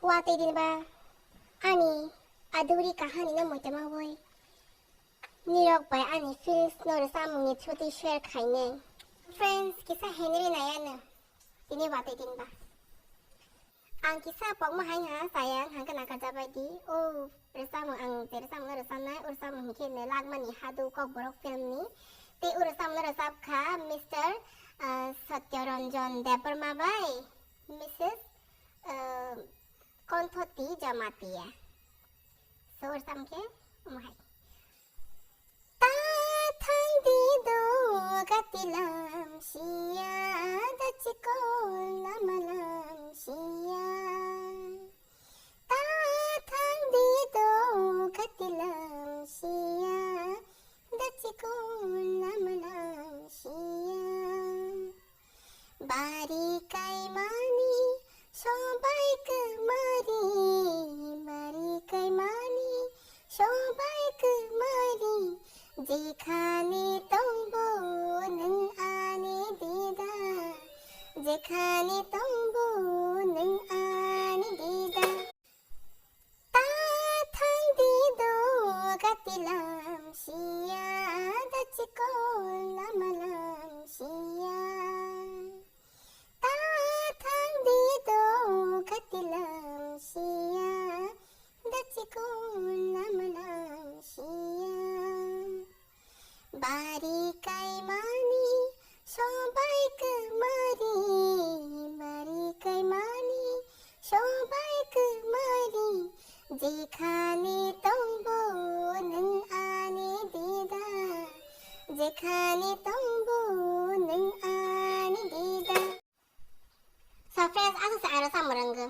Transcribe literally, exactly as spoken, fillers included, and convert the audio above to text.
Watwi din ba ani adhuri kahani no muitamawi nirok bai ani feelings no rwchapmung ni through twi share khainai. Friends, kisa Henry nai ano tini watwi din ba. Ang kisa pokma hai ha chaya hangka nangkar jabai di. O rwchapmung ang je rwchapmung no rwchapnai, o rwchapmung hinkhe ne Lagmani Hadu Kokborok film ni. Tei o rwchapmung no rwchap kha Mister, ah, Satyaranjan Debbarma bai Missus, ah, Konthoti Jamatia. So, rwchapmung khe omo hai. Ta thang di do gati lam sia, da chikon lama lam sia. Ta thang di do gati lam sia, da chikon lama lam sia. Bari kaimani sobai kwmari, bari kaimani sobai kwmari, jekhani tongbo nwng ani dida, jekhani tongbo nwng ani dida. Ta thang di do gati lam sia, da chikon lama lam sia. Ta thang di do gati lam sia, da chikon lama lam sia. Bari kaimani sobai kwmari, bari kaimani sobai kwmari, jekhani tongbo nwng ani dida, jekhani tongbo nwng ani dida. So friends, aswk se ang rwchapmung rwngkha.